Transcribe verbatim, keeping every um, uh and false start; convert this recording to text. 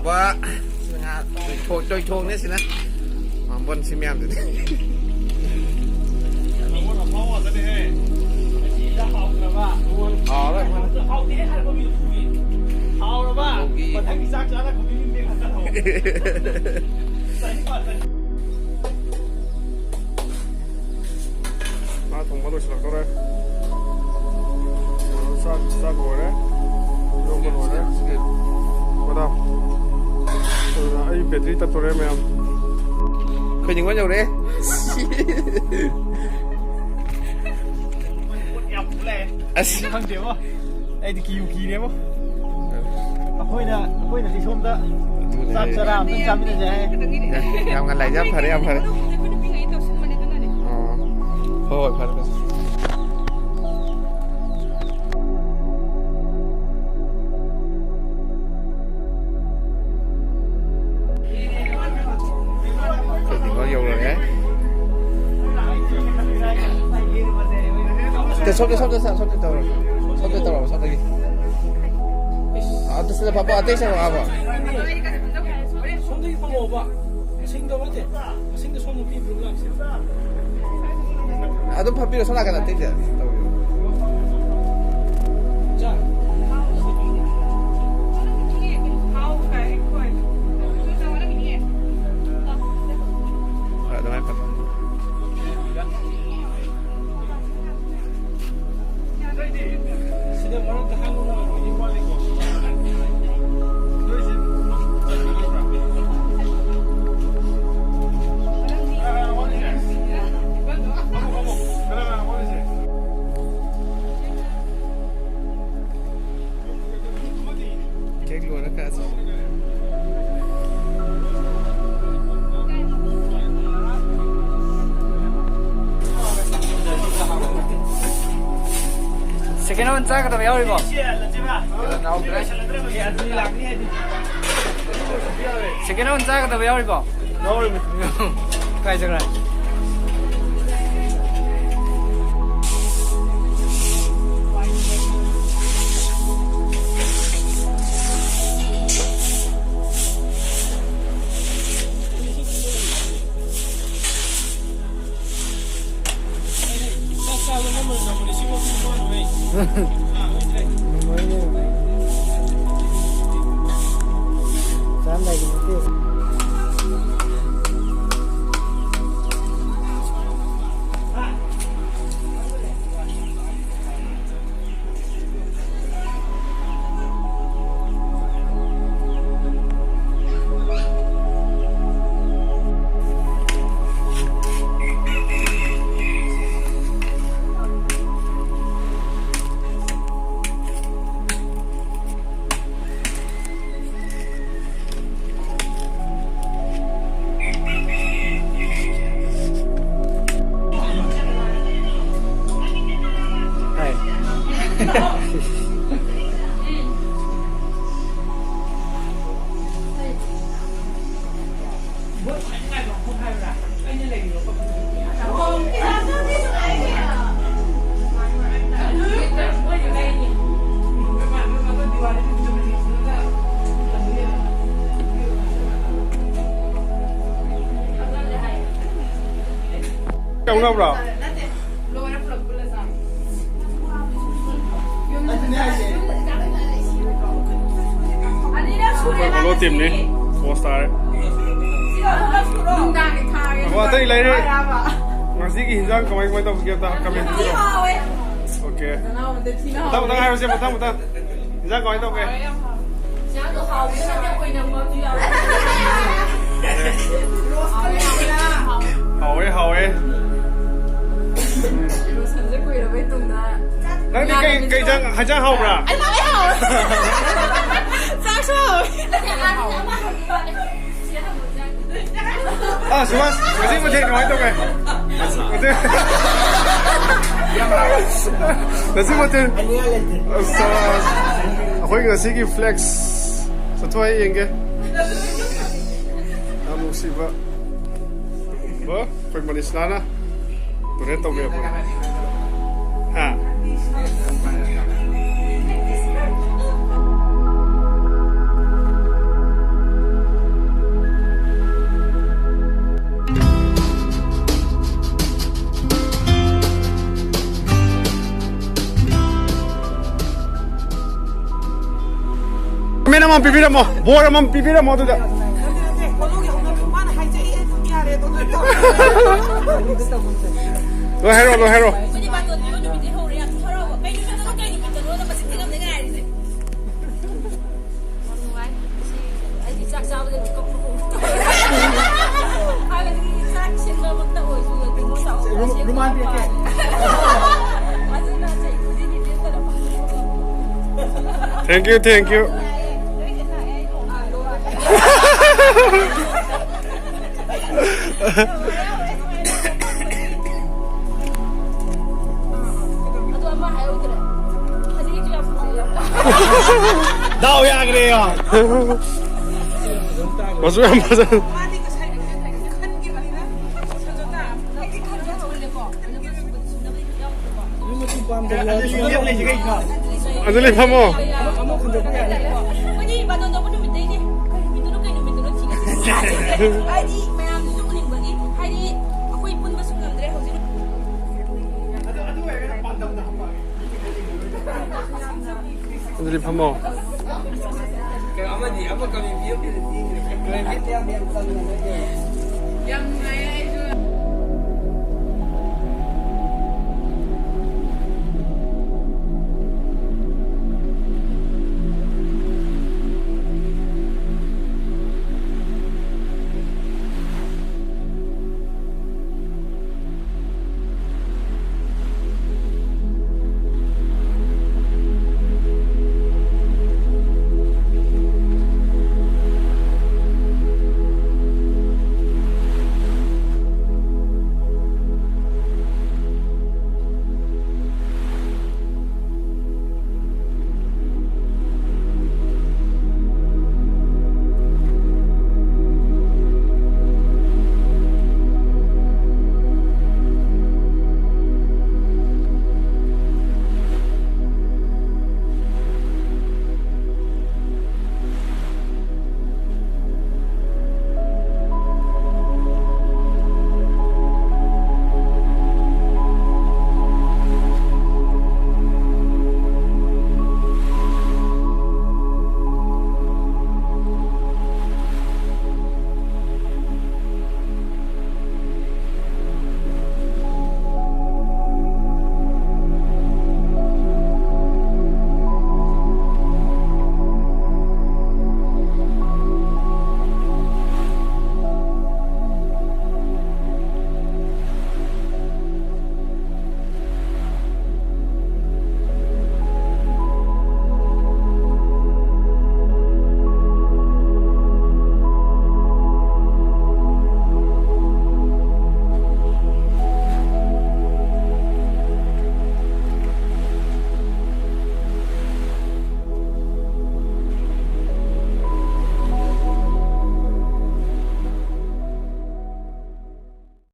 ꯋꯥ, ꯉꯥ ꯇꯣꯏꯊꯣꯡ, ꯇꯣꯏꯊꯣꯡꯅꯦ ꯁꯤꯅ꯫ ꯃꯥꯝꯕꯣꯟ ꯁꯤ ꯃꯌꯥꯝꯗꯨꯗꯤ꯫ ꯍꯥꯎꯔꯦ, ꯃꯣꯏꯅ꯫ ꯍꯥꯎꯔꯕ? ꯃꯊꯪꯒꯤ ꯆꯥꯛ ꯆꯥꯔ ꯈꯨꯕꯤ ꯃꯤꯡ ꯍꯟꯖꯜꯂꯣ꯫ ꯉꯥ ꯊꯣꯡꯕ ꯂꯣꯏꯁꯤꯜꯂꯛꯇꯧꯔꯦ꯫ ꯆꯥꯛ, ꯆꯥꯛ ꯂꯣꯏꯔꯦ꯫ ꯏꯔꯣꯟꯕ ꯂꯣꯏꯔꯦ꯫ ꯃꯗꯥꯝ, ꯑꯗꯨꯅ ꯑꯩ ꯕꯦꯇ꯭ꯔꯤ ꯇꯠꯇꯣꯔꯦ ꯃꯌꯥꯝ꯫ ꯑꯩꯈꯣꯏ ꯅꯤꯉꯣꯜ ꯌꯧꯔꯛꯑꯦ꯫ ꯌꯥꯝ ꯂꯩ꯫ ꯑꯁ꯫ ꯈꯪꯗꯦꯕꯣ꯫ ꯑꯩꯗꯤ ꯀꯤꯕꯨ ꯀꯤꯔꯦꯕꯣ꯫ ꯑꯩꯈꯣꯏꯅ, ꯑꯩꯈꯣꯏꯅꯗꯤ ꯁꯣꯝꯗ ꯑꯗꯨꯅꯦ꯫ ꯆꯥꯛ ꯆꯔꯥ ꯑꯝꯇꯪ ꯆꯥꯃꯤꯟꯅꯁꯦ ꯍꯥꯏ꯫ ꯌꯥꯝ ꯉꯜꯂꯦ, ꯌꯥꯝ ꯐꯔꯦ, ꯌꯥꯝ ꯐꯔꯦ꯫ ꯑꯣ꯫ ꯍꯣꯏ, ꯍꯣꯏ, ꯐꯔꯦ, ꯐꯔꯦ꯫ ꯑꯩꯈꯣꯏ ꯅꯤꯉꯣꯜ ꯌꯧꯔꯛꯑꯦ꯫ ꯁꯣꯝꯗ, ꯁꯣꯝꯗ, ꯁꯣꯝꯗ ꯇꯧꯔꯣ꯫ ꯁꯣꯝꯗ ꯇꯧꯔꯣ, ꯁꯣꯝꯗꯒꯤ꯫ ꯑꯥ, ꯑꯗꯨ ꯁꯤꯗ ꯄꯥꯄꯥ ꯑꯇꯩ ꯁꯦꯝꯃꯛꯑꯕ? ꯁꯣꯝꯗꯒꯤ ꯐꯝꯃꯛꯑꯣꯕ꯫ ꯃꯁꯤꯡꯗ ꯅꯠꯇꯦ꯫ ꯃꯁꯤꯡꯗ ꯁꯣꯝꯗ ꯄꯤꯕ꯭ꯔꯣ ꯂꯥꯛꯁꯦ꯫ ꯑꯗꯨꯝ ꯐꯝꯕꯤꯔꯣ, ꯁꯣꯝ ꯅꯥꯀꯟꯗ ꯑꯇꯩꯗ ꯇꯧꯕꯤꯔꯣ꯫ ꯆꯥ꯫ ꯍꯣꯏ, ꯑꯗꯨꯃꯥꯏꯅ ꯐꯝ꯫ ꯁꯤꯗ ꯃꯔꯛꯇ ꯍꯥꯡꯉꯨ ꯅꯣꯏ ꯋꯥꯠꯂꯤꯀꯣ꯫ ꯅꯣꯏꯁꯤ ꯆꯠꯄ ꯅꯠꯇ꯭ꯔꯥ? ꯀꯅꯥ ꯋꯥꯠꯂꯤꯁꯦ? ꯐꯝꯃꯣ, ꯐꯝꯃꯣ꯫ ꯀꯅꯥ ꯀꯅꯥ ꯋꯥꯠꯂꯤꯁꯦ? ꯀꯦꯛ ꯂꯣꯏꯔ ꯀꯛꯑꯁꯤ꯫ Second round ꯆꯥꯒꯗꯕ ꯌꯥꯎꯔꯤꯕꯣ? ꯌꯥꯎꯗ꯭ꯔꯦ꯫ Second round ꯆꯥꯒꯗꯕ ꯌꯥꯎꯔꯤꯕꯣ? ꯌꯥꯎꯔꯤꯕꯅꯤ꯫ ꯀꯥꯏ ꯆꯠꯈ꯭ꯔꯦ? ꯃꯦꯃꯣꯔꯤꯅꯦ꯫ ꯆꯥꯔꯝꯗꯥꯏꯒꯤ ꯅꯠꯇꯦ꯫ ꯌꯥꯎꯅꯕ꯭ꯔꯣ? ꯍꯣꯂꯣ ꯇꯤꯝꯅꯤ꯫ ꯄꯣꯁ ꯇꯥꯔꯦ꯫ ꯅꯨꯡꯗꯥꯡꯒꯤ ꯊꯥꯔꯒꯦ꯫ ꯑꯣ, ꯑꯇꯩ ꯂꯩꯔꯦ꯫ ꯉꯁꯤꯒꯤ ꯍꯤꯟꯖꯥꯡ ꯀꯃꯥꯏ ꯀꯃꯥꯏ ꯇꯧꯈꯤꯒꯦ ꯑꯝꯇ ꯀꯃꯦꯟ ꯊꯤ ꯄꯤꯔꯣ꯫ ꯍꯥꯎꯋꯦ꯫ ꯑꯣꯀꯦ꯫ ꯃꯊꯪ ꯃꯊꯪ ꯍꯥꯏꯔꯣꯁꯦ, ꯃꯊꯪ ꯃꯊꯪ꯫ ꯍꯤꯟꯖꯥꯡ ꯀꯃꯥꯏ ꯇꯧꯒꯦ? ꯏꯟꯖꯥꯡꯗꯣ ꯍꯥꯎꯕꯅꯤꯅ ꯑꯣꯏꯅꯝꯕ ꯑꯃꯁꯨ ꯌꯥꯎꯋꯦ꯫ ꯍꯥꯎꯋꯦ, ꯍꯥꯎꯋꯦ꯫ ꯂꯣꯁꯟꯁꯦ ꯀꯨꯏꯔꯕꯩ ꯇꯨꯡꯗ꯫ ꯅꯪꯗꯤ ꯀꯩ, ꯀꯩ ꯏꯟꯖꯥꯡ, ꯍꯤꯟꯖꯥꯡ ꯍꯥꯎꯕ꯭ꯔꯥ? ꯑꯩ ꯂꯣꯏ ꯍꯥꯎꯋꯦ꯫ ꯆꯥꯛꯁꯨ ꯍꯥꯎꯋꯦ꯫ ꯑꯥ, ꯁꯨꯕꯥꯁ, ꯉꯁꯤ ꯃꯊꯦꯜ ꯀꯃꯥꯏꯅ ꯇꯧꯒꯦ? ꯃꯊꯦꯜ꯫ ꯉꯁꯤ ꯃꯊꯦꯜ꯫ ꯑꯁ, ꯑꯩꯈꯣꯏ ꯉꯁꯤꯒꯤ ꯐ꯭ꯂꯦꯛꯁ ꯆꯠꯊꯣꯛꯑ ꯌꯦꯡꯒꯦ꯫ ꯌꯥꯝ ꯅꯨꯡꯁꯤꯕ꯫ ꯕ, ꯑꯩꯈꯣꯏ ꯃꯅꯤꯁꯅꯥꯅ ꯗꯣꯅꯦꯠ ꯇꯧꯕꯤꯔꯛꯄꯅꯦ꯫ ꯍꯥ? ꯑꯃ ꯄꯤꯕꯤꯔꯝꯃꯣ, ꯕꯣꯔ ꯑꯃ ꯄꯤꯕꯤꯔꯝꯃꯣ ꯑꯗꯨꯗ꯫ ꯃꯥꯅ ꯍꯥꯏꯖꯩ ꯑꯗꯨꯝ ꯌꯥꯔꯦ ꯑꯗꯣ꯫ ꯂꯣꯏ ꯍꯥꯏꯔꯣ, ꯂꯣꯏ ꯍꯥꯏꯔꯣ꯫ ꯑꯩꯈꯣꯏꯗꯤ ꯕꯥꯇꯣꯟ ꯄꯤꯕ ꯅꯨꯃꯤꯠꯇꯩ ꯍꯧꯔꯦ, ꯌꯥꯝ ꯍꯔꯥꯎꯕ꯫ ꯀꯩ ꯅꯨꯃꯤꯠꯇꯅꯣ, ꯀꯩ ꯅꯨꯃꯤꯠꯇꯅꯣꯅ ꯃꯁꯤꯡ ꯊꯤꯉꯝꯗ ꯉꯥꯏꯔꯤꯁꯦ꯫ ꯌꯥꯝ ꯅꯨꯡꯉꯥꯏ꯫ ꯉꯁꯤ ꯑꯩꯗꯤ ꯆꯥꯛ ꯆꯥꯕꯗ ꯃꯤꯀꯞ ꯊꯣꯛꯄ ꯎꯗ꯭ꯔꯤ꯫ ꯍꯥꯏꯕꯗꯤ ꯆꯥꯛ ꯁꯤꯟꯕꯃꯛꯇ ꯑꯣꯏꯔꯁꯨ ꯀꯩꯅꯣ ꯇꯧꯕ ꯔꯨ-, ꯔꯨꯃꯥꯜ ꯄꯤꯔꯛꯀꯦ꯫ ꯑꯗꯨꯅ ꯆꯍꯤ ꯈꯨꯗꯤꯡꯒꯤ ꯂꯦꯞꯇꯅ ꯄꯥꯡꯊꯣꯛꯄ꯫ Thank you, thank you. ꯑꯗꯣ ꯑꯃ ꯍꯥꯏꯍꯧꯗ꯭ꯔꯦ꯫ ꯐꯅꯦꯛꯁꯨ ꯌꯥꯝ ꯐꯖꯩ꯫ ꯗꯥꯎ ꯌꯥꯈ꯭ꯔꯦ ꯌꯥ꯫ ꯃꯆꯨ ꯌꯥꯝ ꯐꯖ꯫ ꯑꯗꯨ ꯂꯩ ꯐꯝꯃꯣ꯫ ꯑꯩꯈꯣꯏꯗꯤ ꯕꯥꯇꯣꯟ ꯇꯧꯕ ꯅꯨꯃꯤꯠꯇꯩꯅꯦ꯫ ꯀꯩ ꯅꯨꯃꯤꯠꯇꯨꯅꯣ, ꯀꯩ ꯅꯨꯃꯤꯠꯇꯨꯅꯣ ꯊꯤꯒꯠꯂꯤꯁꯦ꯫ ꯍꯥꯏꯗꯤ ꯃꯌꯥꯝꯁꯤꯁꯨ ꯎꯅꯤꯡꯕꯒꯤ, ꯍꯥꯏꯗꯤ ꯑꯩꯈꯣꯏ ꯄꯨꯟꯕꯁꯨ ꯉꯝꯗ꯭ꯔꯦ ꯍꯧꯖꯤꯛ꯫ ꯑꯗꯨꯗꯤ ꯐꯝꯃꯣ꯫ ꯑꯃꯗꯤ ꯑꯃ ꯀꯃꯦꯟ ꯄꯤꯔꯛꯇꯦ꯫ ꯌꯥꯝ